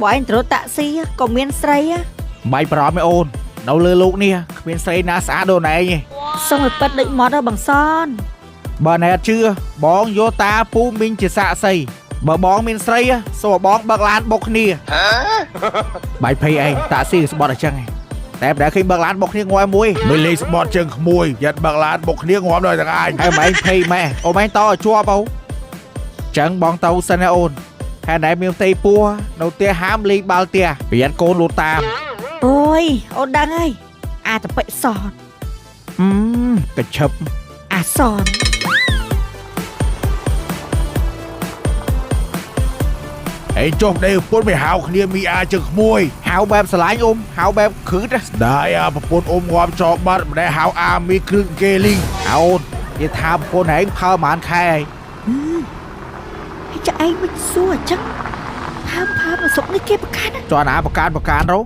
បើឯងត្រូវតាក់ស៊ីក៏មានស្រីហ៎ បាយបារម្ភឯអូននៅលើលោកនេះគ្មានស្រីណាស្អាតដូចណែឯងទេ សុំឲ្យប៉ិតដូចមាត់ហ៎បងសន បើណែអត់ជឿបងយកតាពូមីងជាសាក្សីបើបងមានស្រីសូមឲ្យបងបើកឡានបុកគ្នាបាយភ័យឯងតាក់ស៊ីស្បត់អញ្ចឹងឯងតែមិនដែលឃើញបើកឡានបុកគ្នាងាប់មួយ មិនលេងស្បត់ជើងក្មួយយ៉ាត់បើកឡានបុកគ្នាងាប់ដល់ទាំងអញ ហើយម៉ែងភ័យម៉ែអូម៉ែងតឲ្យជាប់អូចឹងបងទៅសិនណាអូនហើយណែមានផ្ទៃពោះនៅផ្ទះហាមលេងបាល់ផ្ទះប្រយ័ត្នកូនលូតតាម អូយអូនដឹងហើយអាតពិសន អឺកញ្ឆឹប អាសន ឯងចុះប្តីប្រពន្ធមិនហៅគ្នាមីអាជើងក្មួយ ហៅបែបស្រឡាញ់អ៊ំហៅបែបគ្រឹតណា ដែរអាប្រពន្ធអ៊ំងាប់ចោលបាត់មិនដែលហៅអាមីគ្រឿងគេលីង អូននិយាយថាប្រពន្ធឯងផើប្រហែលខែហើយ ហើយចាឯងមិនសួរអញ្ចឹងផើមផើមមកស្រុកនេះគេប្រកាន់ណា ចុះអាណាប្រកានរោ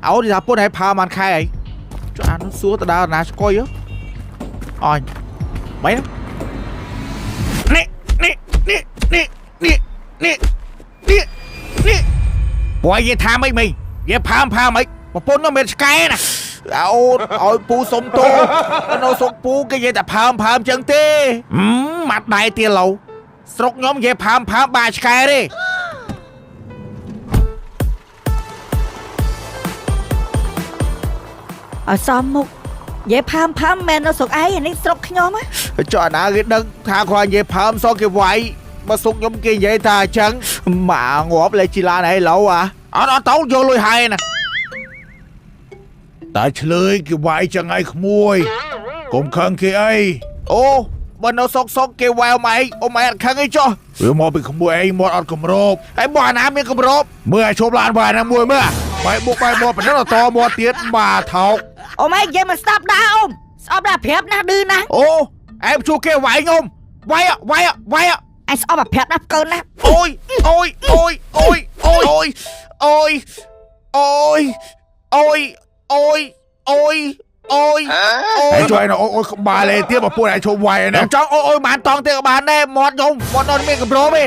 អូននិយាយថាប្រពន្ធឯងផើប្រហែលខែហើយចុះអានោះសួរទៅដល់អាណាឆ្កុយហ៎អញមិននេះនេះនេះនេះនេះនេះនេះនេះពួកឯងនិយាយថាម៉េចមិញនិយាយផើមផើមម៉េចប្រពន្ធនោះមិនឆ្កែណាអូនឲ្យពូសុំទោសនៅស្រុកពូគេនិយាយតែផើមផើមចឹងទេម៉ាត់ដែរទៀតឡូវស្រុកខ្ញុំនិយាយផើមផើមបាឆ្កែទេ ឲ្យសមមុខនិយាយផើមផើមមែននៅស្រុកឯងអានេះស្រុកខ្ញុំហ៎ ចុះអាណាគេដឹងថាគ្រាន់និយាយផើមសោះគេវាយមកសុកខ្ញុំគេនិយាយថាអញ្ចឹងម៉ាងាប់លេជីឡានឯងឡូវអាអត់អត់ទៅយកលុយហើយណា តែឆ្លើយគេវាយចឹងឯងក្មួយកុំខឹងគេអី អូបើនៅសុកសុកគេវាយអ៊ំឯងអ៊ំឯងអត់ខឹងអីចុះ វាមកពីក្មួយឯងមាត់អត់គម្រប ហើយបើអាណាមានគម្រប មើលឲ្យឈប់ឡានវាយណាមួយមើលបាយបុកបាយមាត់ប៉ុណ្ណឹងតមាត់ទៀតបាថោក អ៊ំឯងនិយាយមិនស្ដាប់ដែរអ៊ំស្អប់ដែរប្រាប់ណាស់ឌឺណាស់ អូឯងជួគេវាយខ្ញុំវាយវាយវាយ ឯងស្អប់អាប្រាប់ណាស់ផ្កើណាស់ អូយអូយអូយអូយអូយអូយអូយអូយអូយអូយអូយអូយអូ ឯ យ ងជួយអូយក្បាលឯងទៀតប្រពន្ធឯងឈប់វាយណា ខ្ញុំចង់អូយអូយបានតង់ទៀតក៏បានដែរមាត់ខ្ញុំមាត់អត់មានគម្របទេ